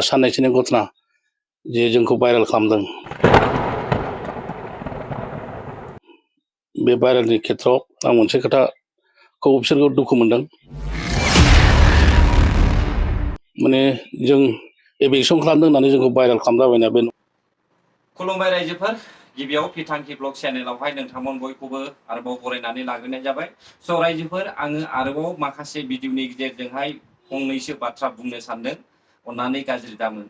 साननैसोनि घटना जे जोंखौ भाइरेल खालामदों बे भाइरेलनि खेत्रआव आं मोनसे खोथाखौ बिसोरखौ दुखु मोनदों माने जों एभिक्सन खालामदों होननानै जोंखौ भाइरेल खालामजाबायना बे खुलुमबाय रायजोफोर गिबियाव पिटांकि ब्लग चेनेलावहाय नोंथांमोन बयखौबो आरोबाव बरायनानै लाग्रोनाय जाबाय स' रायजोफोर आङो आरोबाव माखासे भिडिअनि गेजेरजोंहाय फंनैसो बाथ्रा बुंनो सानदों अन्नानै गाज्रि दामोन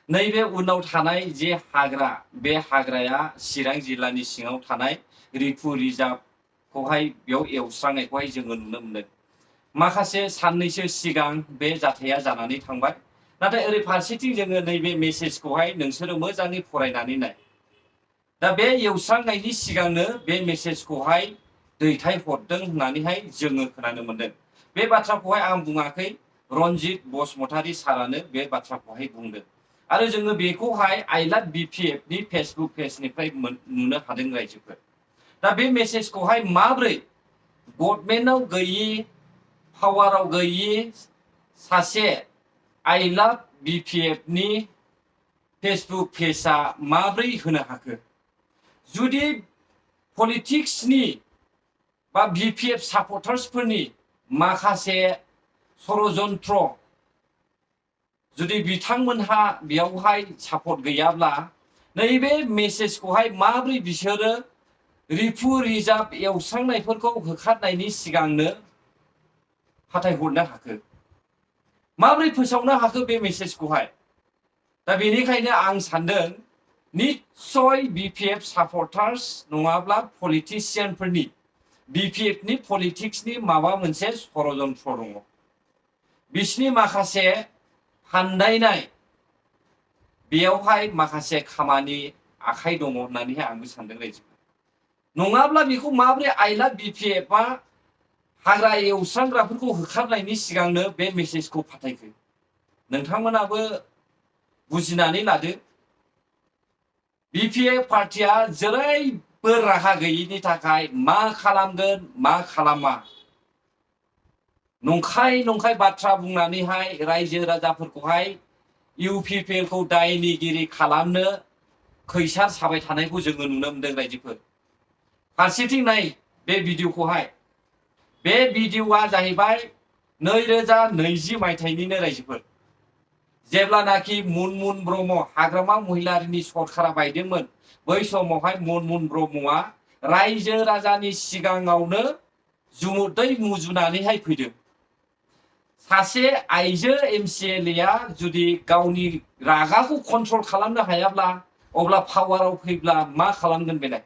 नैबे उनाव थानाय जे हाग्रा बे हाग्राया चिरां जिल्लानि सिङाव थानाय रिफु रिजार्भखौहाय बेयाव एवस्रांनायखौहाय जोङो नुनो मोनदों माखासे साननैसो सिगां बे जाथाया जानानै थांबाय नाथाय ओरै फारसेथिं जोङो नैबे मेसेजखौहाय नोंसोरो मोजाङै फरायनानै नाय दा बे एवस्रांनायनि सिगांनो बे मेसेजखौहाय दैथायहरदों होननानैहाय जोङो खोनानो मोनदों बे बाथ्राखौहाय आं बुङाखै रनजित बसुमतारी सारानो बे बाथ्राखौहाय बुंदों आरो जोङो बेखौहाय आइ लाभ BPF नि फेसबुक पेजनिफ्राय नुनो हादों रायजोफोर दा बे मेसेजखौहाय माब्रै गभर्नमेन्टआव गैयि पावाराव गैयि सासे आइ लाभ BPF नि फेसबुक पेजआ माब्रै होनो हाखो जुदि पलिटिक्सनि बा BPF सापर्टार्सफोरनि माखासे षड़यन्त्र जुदि बिथांमोनहा बेयावहाय सापर्ट गैयाब्ला नैबे मेसेजखौहाय माब्रै बिसोरो रिफु रिजार्भ एवस्रांनायफोरखौ होखारनायनि सिगांनो फाथायहरनो हाखो माब्रै फोसावनो हाखो बे मेसेजखौहाय दा बेनिखायनो आं सानदों निश्चय BPF सापर्टार्स नङाब्ला पलिटिशियानफोरनि BPF नि पलिटिक्सनि माबा मोनसे षड़यन्त्र दङ बिसिनि माखासे फान्दायनाय बेयावहाय माखासे खामानि आखाइ दङ होननानैहाय आंबो सानदों रायजोफोर नङाब्ला बेखौ माब्रै आइ लाभ BPF आ हाग्रा एवस्रांग्राफोरखौ होखारनायनि सिगांनो बे मेसेजखौ फाथायखो नोंथांमोनाबो बुजिनानै लादो BPF पार्टिया जेरैबो राहा गैयिनि थाखाय मा खालामगोन मा खालामा नंखाय बाथ्रा बुंनानैहाय रायजो राजाफोरखौहाय UPPL खौ दायनिगिरि खालामनो खैसार साबाय थानायखौ जोङो नुनो मोनदों रायजोफोर फारसेथिं नाय बे भिडिअखौहाय बे भिडिअआ जाहैबाय 2020 मायथाइनिनो रायजोफोर जेब्लानाखि मुनमुन ब्रह्म हाग्रामा महिलारिनि सरकारा बायदोंमोन बै समावहाय मुनमुन ब्रह्मआ रायजो राजानि सिगाङावनो जुमुदै मुजुनानैहाय फैदों सासे आइजो MCLA आ जुदि गावनि रागाखौ कन्ट्रल खालामनो हायाब्ला अब्ला पावाराव फैब्ला मा खालामगोन बेलाय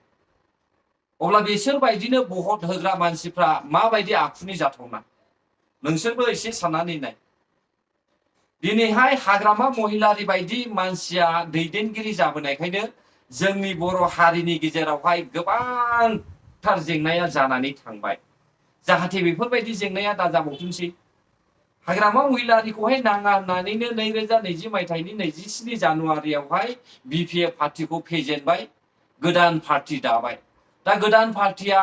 अब्ला बिसोर बायदिनो भट होग्रा मानसिफ्रा माबायदि आखुनि जाथावना नोंसोरबो एसे साननानै नाय दिनैहाय हाग्रामा महिलारि बायदि मानसिया दैदेनगिरि जाबोनायखायनो जोंनि बर' हारिनि गेजेरावहाय गोबांथार जेंनाया जानानै थांबाय जाहाथे बेफोरबायदि जेंनाया दाजाबावथोंसै हाग्रामा महिलारिखौहाय नाङा होननानैनो 2020 मायथाइनि 27 जानुवारियावहाय BPF पार्टिखौ फेजेनबाय गोदान पार्टि दाबाय दा गोदान पार्टिया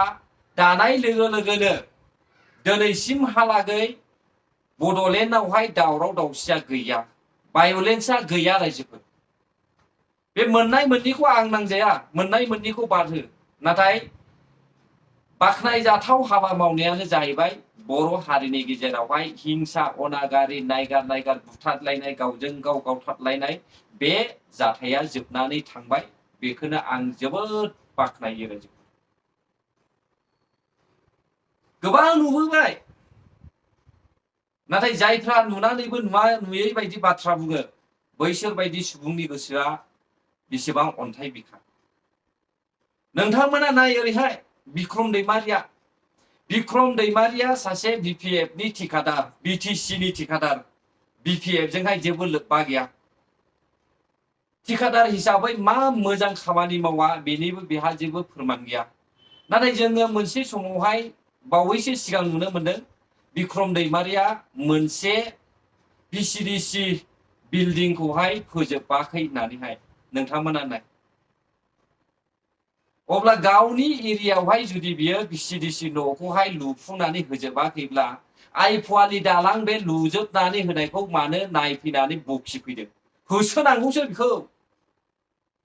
दानाय लोगो लोगोनो दिनैसिमहालागै बड'लेण्डआवहाय दावराव दावसिया गैया भायलेन्सआ गैया रायजोफोर बे मोननाय मोननैखौ आं नांजाया मोननाय मोननैखौ बारहो नाथाय बाख्नायजाथाव हाबा मावनायानो जाहैबाय बर' हारिनि गेजेरावहाय हिंसा अनागारि नायगार बुथारलायनाय गावजों गाव गावथारलायनाय बे जाथाया जोबनानै थांबाय बेखौनो आं जोबोद बाख्नायो रायजोफोर गोबां नुबोबाय नाथाय जायफ्रा नुनानैबो नुयै बायदि बाथ्रा बुङो बैसोर बायदि सुबुंनि गोसोआ बेसेबां अन्थाइ बिखा नोंथांमोना नाय ओरैहाय बिक्रम दैमारिया सासे BPF नि ठिकादार BTC नि ठिकादार BPF जोंहाय जेबो लोब्बा गैया ठिकादार हिसाबै मा मोजां खामानि मावा बेनिबो बेहा जेबो फोरमान गैया नाथाय जोङो मोनसे समावहाय बावैसो सिगां नुनो मोनदों बिक्रम दैमारिया मोनसे PCDC बिल्डिंखौहाय फोजोबाखै होननानैहाय नोंथांमोना नाय अब्ला गावनि एरियायावहाय जुदि बियो बिसिडिसि न'खौहाय लुफुंनानै होजोबाखैब्ला आइफवालि दालां बे लुजोबनानै होनायखौ मानो नायफैनानै बखिफैदों? होसोनांगौसो बेखौ।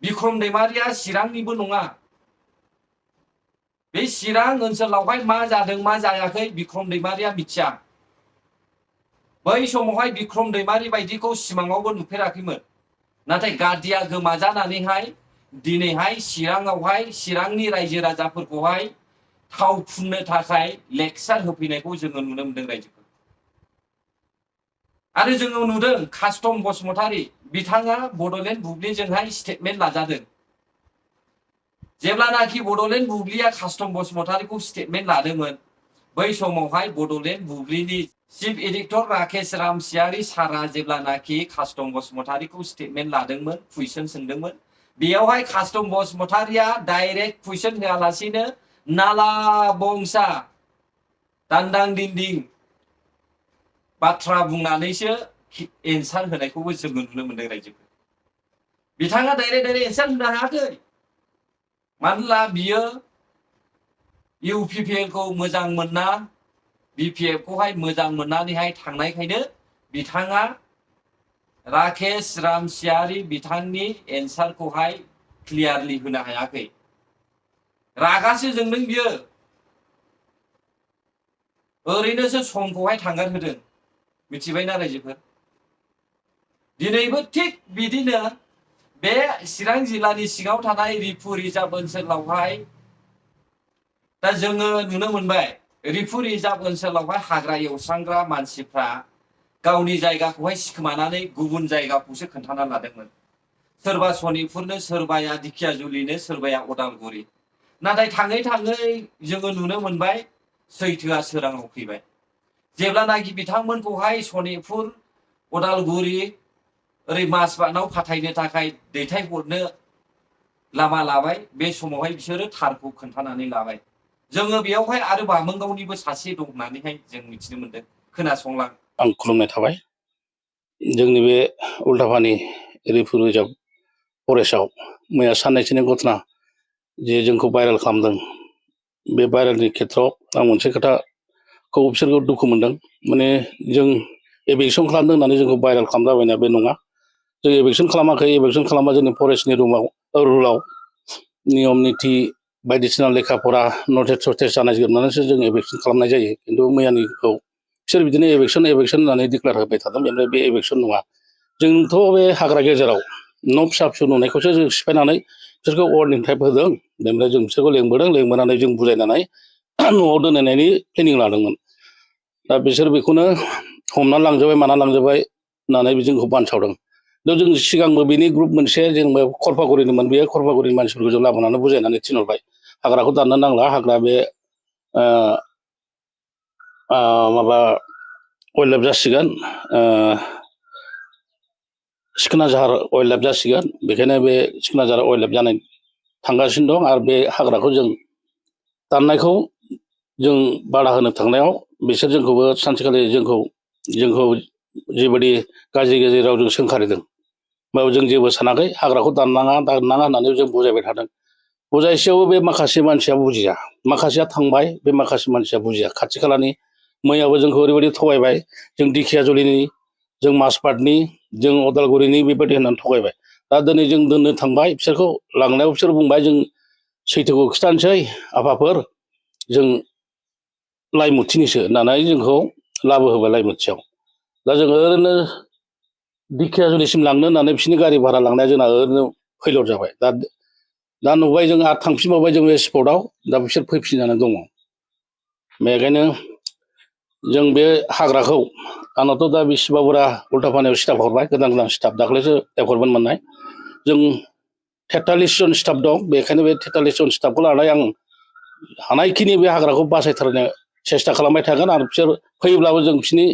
बिक्रम दैमारिया चिरांनिबो नङा। बे चिरां ओनसोलावहाय मा जादों मा जायाखै बिक्रम दैमारिया मिथिया। बै समावहाय बिक्रम दैमारि बायदिखौ सिमाङावबो नुफेराखैमोन। नाथाय गादिया गोमाजानानैहाय दिनैहाय चिराङावहाय चिरांनि रायजो राजाफोरखौहाय थाव फुननो थाखाय लेक्सार होफैनायखौ जोङो नुनो मोनदों रायजोफोर। आरो जोङो नुदों कास्टम बसुमतारी बिथाङा बड'लेण्ड बुब्लिजोंहाय स्टेटमेन्ट लाजादों। जेब्लानाखि बड'लेण्ड बुब्लिया कास्टम बसुमतारीखौ स्टेटमेन्ट लादोंमोन बै समावहाय बड'लेण्ड बुब्लिनि चिफ एडिटर राकेश रामसियारि सारा जेब्लानाखि कास्टम बसुमतारीखौ स्टेटमेन्ट लादोंमोन कुइसन सोंदोंमोन बेयावहाय कास्टम बसुमतारीया डाइरेक्ट कुइसन होआलासिनो नाला बंसा दान्दां दिन्दिं बाथ्रा बुंनानैसो एन्सार होनायखौबो जोङो नुनो मोनदों रायजोफोर। बिथाङा डाइरेक्ट एन्सार होनो हायाखै। मानोना बियो UPPL खौ मोजां मोनना BPF खौहाय मोजां मोननानैहाय थांनायखायनो बिथाङा राकेश रामसियारि बिथांनि एन्सारखौहाय क्लियारलि होनो हायाखै। रागासो जोंदों बियो। ओरैनोसो समखौहाय थांगार होदों। मिथिबायना रायजोफोर? दिनैबो थिग बिदिनो बे चिरां जिल्लानि सिङाव थानाय रिफु रिजार्भ ओनसोलावहाय दा जोङो नुनो मोनबाय रिफु रिजार्भ ओनसोलावहाय हाग्रा एवस्रांग्रा मानसिफ्रा गावनि जायगाखौहाय सिखोमानानै गुबुन जायगाखौसो खोन्थाना लादोंमोन। सोरबा सनितपुरनो, सोरबाया दिखियाजुलिनो, सोरबाया उदालगुरि। नाथाय थाङै थाङै जोङो नुनो मोनबाय सैथोआ सोराङाव फैबाय। जेब्लानाखि बिथांमोनखौहाय सनितपुर, उदालगुरि ओरै माजबाटआव फाथायनो थाखाय दैथायहरनो लामा लाबाय बे समावहाय बिसोरो थारखौ खोन्थानानै लाबाय। जोङो बेयावहाय आरो बामोनगावनिबो सासे दं होननानैहाय जों मिथिनो मोनदों। खोनासंलां। आं खुलुमनाय थाबाय। जोंनि बे उल्टापानि रिफु रिजार्भ फरेस्टआव मैया साननैसोनि घटना जे जोंखौ भाइरेल खालामदों बे भाइरेलनि खेथ्रआव आं मोनसे खोथाखौ बिसोरखौ दुखु मोनदों। माने जों एभिक्सन खालामदों होननानै जोंखौ भाइरेल खालामजाबायना बे नङा। जों एभिक्सन खालामाखै। एभिक्सन खालामा जोंनि फरेस्टनि रुलाव नियम निथि बायदिसिना लेखा फरा नटिस सटिस जानायजोबनानैसो जों एभिक्सन खालामनाय जायो। खिन्थु मैयानिखौ बिसोर बिदिनो एभिक्सन होननानै डिक्लेयार होबाय थादों। ओमफ्राय बे एभिक्सन नङा। जोंथ' बे हाग्रा गेजेराव न' फिसा फिसौ नुनायखौसो जों सिफायनानै बिसोरखौ वार्निं टाइप होदों। ओमफ्राय जों बिसोरखौ लेंबोनानै जों बुजायनानै न'आव दोनहैनायनि प्लेनिं लादोंमोन। दा बिसोर बेखौनो हमनानै लांजोबबाय माना लांजोबबाय होननानै जोंखौ बानसावदों। दा जों सिगांबो बेनि ग्रुप मोनसे जेनेबा खरफागुरिनिमोन। बे खरफागुरिनि मानसिफोरखौ जों लाबोनानै बुजायनानै थिनहरबाय हाग्राखौ दाननो नांला। हाग्रा बे माबा वाइल्ड लाइफ जासिगोन, सिखोना जाहार वाइल्ड लाइफ जासिगोन। बेखायनो बे सिखोना जाहार वाइल्ड लाइफ जानाय थांगासिनो दं। आरो बे हाग्राखौ जों दाननायखौ जों बादा होनो थांनायाव बिसोर जोंखौबो सानसेखालि जोंखौ जेबायदि गाज्रि रावजों सोंखारिदों होमबाबो जों जेबो सानाखै। हाग्राखौ दाननाङा होननानै जों बुजायबाय थादों। बुजायसेयावबो बे माखासे मानसिया बुजिया। माखासेया थांबाय, बे माखासे मानसिया बुजिया। खाथि खालानि मैयाबो जोंखौ ओरैबायदि थगायबाय। जों दिखियाजुलिनि, जों माजबाटनि, जों उदालगुरिनि बेबायदि होननानै थगायबाय। दा दिनै जों दोननो थांबाय बिसोरखौ लांनायाव बिसोर बुंबाय जों सैथोखौ खिथानोसै आफाफोर, जों लाइमुथिनिसो होननानै जोंखौ लाबोहोबाय लाइमुथियाव। दा जों ओरैनो दिखियाजुलिसिम लांनो होननानै बिसोरनि गारि भारा लांनाया जोंना ओरैनो फैलर जाबाय। दा नुबाय जों आरो थांफिनबावबाय जों बे स्पटआव। दा बिसोर फैफिननानै दङ। बेखायनो जों बे हाग्राखौ आंनावथ' दा बेसेबा बुरजा उल्टापानियाव स्टाफ हरबाय, गोदान स्टाफ दाख्लैसो एपइन्टमेन्ट मोननाय। जों 43 जन स्टाफ दं। बेखायनो बे 43 जन स्टाफखौ लानानै आं हानायखिनि बे हाग्राखौ बासायथारनो सेस्था खालामबाय थागोन। आरो बिसोर फैयोब्लाबो जों बिसोरनि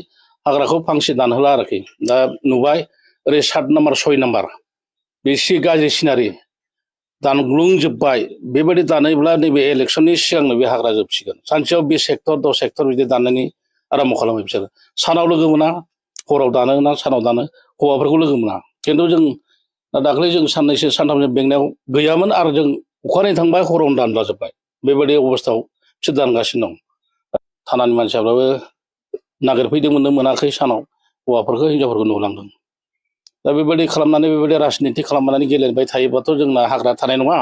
हाग्राखौ फांसे दानहोला आरोखि। दा नुबाय ओरै 7 नाम्बार 6 नाम्बार बेसे गाज्रि सिनारि दानग्लुंजोब्बाय। बेबायदि दानोब्ला नैबे इलेक्सननि सिगांनो बे हाग्रा जोबसिगोन। सानसेयाव 20 हेक्टर 10 हेक्टर बिदि दाननायनि आराम्भ खालामो बिसोरो। सानाव लोगो मोना, हराव दानो ना सानाव दानो, हौवाफोरखौ लोगो मोना। खिन्थु जों दाख्लै जों साननैसो सानथामसो बेंनायाव गैयामोन। आरो जों अखानायै थांबाय हरावनो दानलाजोब्बाय बेबायदि अबस्थायाव बिसोर दानगासिनो दं थानानि मानसिफ्राबो नागिरफैदोंमोननो मोनाखै सानाव हौवाफोरखौ हिनजावफोरखौ नुलांदों दा बेबायदि खालामनानै बेबायदि राजनिति खालामनानै गेलेबाय थायोबाथ' जोंना हाग्रा थानाय नङा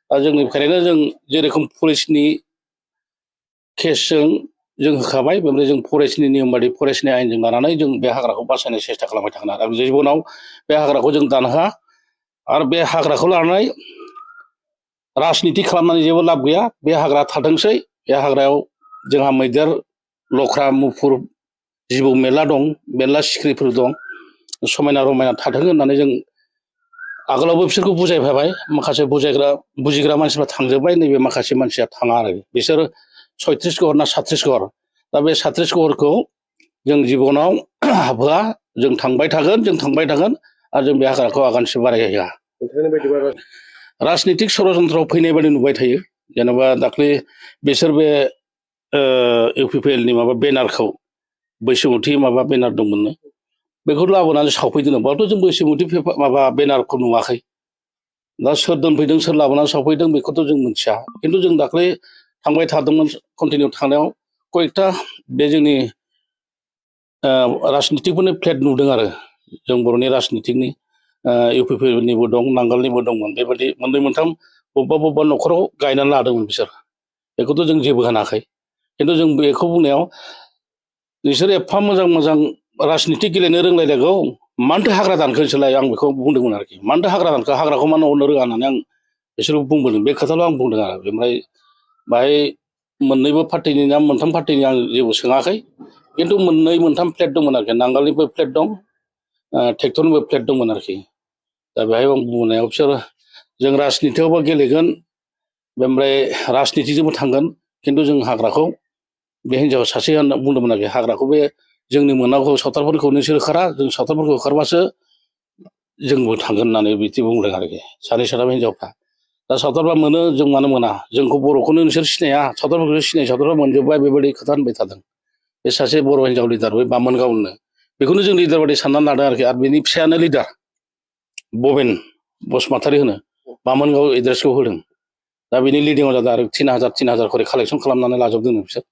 दा जोंनिफ्रायनो जों जेरेखम फरेस्टनि केसजों जों होखाबाय बेनिफ्राय जों फरेस्टनि नियम बायदि फरेस्टनि आयेनजों लानानै जों बे हाग्राखौ बासायनो सेस्था खालामबाय थागोन आरो जिबनाव बे हाग्राखौ जों दानहोआ आरो बे हाग्राखौ लानानै राजनिति खालामनानै जेबो लाब गैया बे हाग्रा थाथोंसै बे हाग्रायाव जोंहा मैदेर लख्रा मुफुर जिबौ मेरला दं मेरला सिख्रिफोर दं समायना रमायना थाथों होननानै जों आगोलावबो बिसोरखौ बुजायफाबाय माखासे बुजिग्रा मानसिफ्रा थांजोब्बाय नैबे माखासे मानसिया थाङा आरो बिसोर 36 घर ना 37 घर दा बे 37 घरखौ जों जिबनाव हाबहोआ जों थांबाय थागोन आरो जों बे हाग्राखौ आगानसे बारायहोआ राजनितिक षड़यन्त्रआव फैनाय बायदि नुबाय थायो जेनेबा दाख्लै बिसोर बे इउपिपिएलनि माबा बेनारखौ बैसोमुथि माबा बेनार दंमोननो बेखौ लाबोनानै सावफैदों बाथ' जों बैसोमुथि माबा बेनारखौ नुवाखै दा सोर दोनफैदों सोर लाबोनानै सावफैदों बेखौथ' जों मिथिया खिन्थु जों दाख्लै थांबाय थादोंमोन कन्टिनिउ थांनायाव कयेकथा बे जोंनि राजनितिकफोरनि प्लेट नुदों आरो जों बर'नि राजनितिकनि इउपिपिएलनिबो दं नांगोलनिबो दंमोन बेबायदि मोननै मोनथाम बबेबा न'खराव गायनानै लादोंमोन बिसोर बेखौथ' जों जेबो होनाखै खिन्थु जों बेखौ बुंनायाव बिसोर एफा मोजां राजनिति गेलेनो रोंलायलायगौ मानोथो हाग्रा दानखो नोंसोरलाय आं बेखौ बुंदोंमोन आरोखि मानोथो हाग्रा दानखो हाग्राखौ मानो अरनो रोङा होननानै आं बिसोरखौ बुंबोदों बे खोथाल' आं बुंदों आरो ओमफ्राय बाहाय मोननैबो पार्टिनि ना मोनथाम पार्टिनि आं जेबो सोङाखै खिन्थु मोननै मोनथाम प्लेट दंमोन आरोखि नांगोलनिबो प्लेट दं ट्रेक्टरनिबो प्लेट दंमोन आरोखि दा बेहाय आं बुंनायाव बिसोर जों राजनितियावबो गेलेगोन ओमफ्राय राजनितिजोंबो थांगोन खिन्थु जों हाग्राखौ बे हिनजाव सासे बुंदोंमोन आरोखि हाग्राखौ बे जोंनि मोननांगौ सावथालफोरखौ नोंसोर होखारा जों सावथालफोरखौ होखारबासो जोंबो थांगोन होननानै बिदि बुंदों आरोखि सानै साथाम हिनजावफ्रा दा सावथालफ्रा मोनो जों मानो मोना जोंखौ बर'खौनो नोंसोर सिनाया सावथालफोरखौ सिनाय सावथालफ्रा मोनजोब्बाय बेबायदि खोथा होनबाय थादों बे सासे बर' हिनजाव लिडार बे बामोनगावनो बेखौनो जों लिडार बायदि साननानै लादों आरोखि आरो बेनि फिसायानो लिडार बबेन बसुमतारी होनो बामोनगाव एड्रेसखौ होदों दा बेनि लिडिंआव जादों आरो 3000 खरि कालेक्सन खालामनानै लाजोबदों बिसोर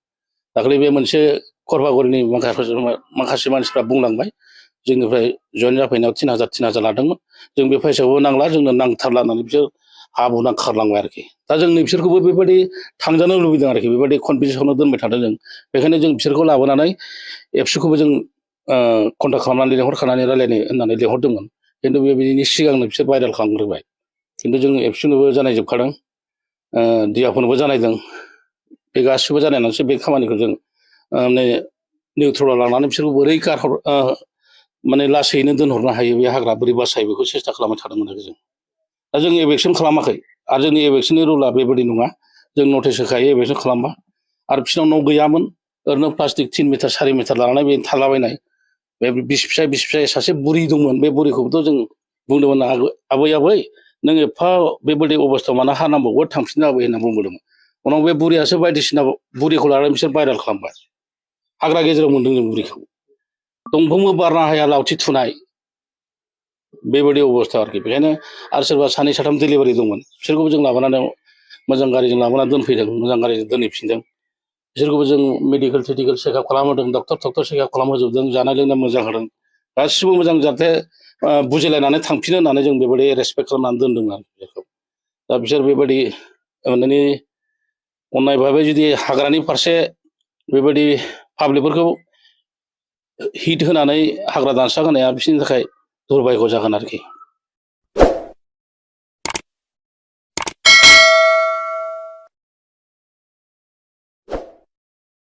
दाख्लै बे मोनसे करफागुरिनि माखासे मानसिफ्रा बुंलांबाय जोंनिफ्राय जयेन जाफैनायाव 3000 लादोंमोन जों बे फैसाखौबो नांला जोंनो नांथारला होननानै बिसोर हाबुना खारलांबाय आरोखि दा जों बिसोरखौबो बेबायदि थांजानो लुबैदों आरोखि बेबायदि कनफिउसनाव दोनबाय थादों जों बेखायनो जों बिसोरखौ लाबोनानै एबसुखौबो जों कन्टाक्ट खालामनानै लेंहरखानानै रायलायनो होननानै लेंहरदोंमोन खिन्थु बेबायदिनि सिगांनो बिसोर भाइरेल खालामग्रोबाय खिन्थु जों एबसुनोबो जानायजोबखादों दियाफोरनोबो जानायदों बे गासिबो जानायनानैसो बे खामानिखौ जों निउट्रेलाव लानानै बिसोरखौ बोरै माने लासैनो दोनहरनो हायो बे हाग्रा बोरै बासायो बेखौ सेस्था खालामबाय थादोंमोन आरो जों दा जों एभेक्सन खालामाखै आरो जोंनि एभेक्सननि रुला बेबायदि नङा जों नटिस होखायो एभेक्सन खालामबा आरो बिसोरनाव न' गैयामोन ओरैनो प्लास्टिक 3 मिटार 4 मिटार लानानै बे थालाबायनाय बे बिस फिसाय सासे बुरि दंमोन बे बुरिखौबोथ' जों बुंदोंमोन आबै नों एफा बेबायदि अबस्थायाव मानो हा नांबावगौ थांफिननो आबै होनना बुंबोदोंमोन उनाव बे बुरियासो बायदिसिना बुरिखौ लानानै बिसोर भाइरेल खालामबाय हाग्रा गेजेराव मोनदों जों बुरिखौ दंफांबो बारनो हाया लावथि थुनाय बेबायदि अबस्था आरोखि बेखायनो आरो सोरबा सानै साथाम डिलिभारि दंमोन बिसोरखौबो जों लाबोनानै मोजां गारिजों लाबोनानै दोनफैदों मोजां गारिजों दोनहैफिनदों बिसोरखौबो जों मेडिकेल चेकआप खालामहोदों डक्टर चेकआप खालामहोजोबदों जानाय लोंनाय मोजां होदों गासिबो मोजां जाहाथे बुजिलायनानै थांफिनो होननानै जों बेबायदि रेसपेक्ट खालामनानै दोनदों आरो बिसोरखौ दा बिसोर बेबायदि माने अननाय भाबै जुदि हाग्रानि फारसे बेबायदि पाब्लिकफोरखौ हिट होनानै हाग्रा दानस्रां होनाया बिसोरनि थाखाय दुरभाग्य जागोन आरोखि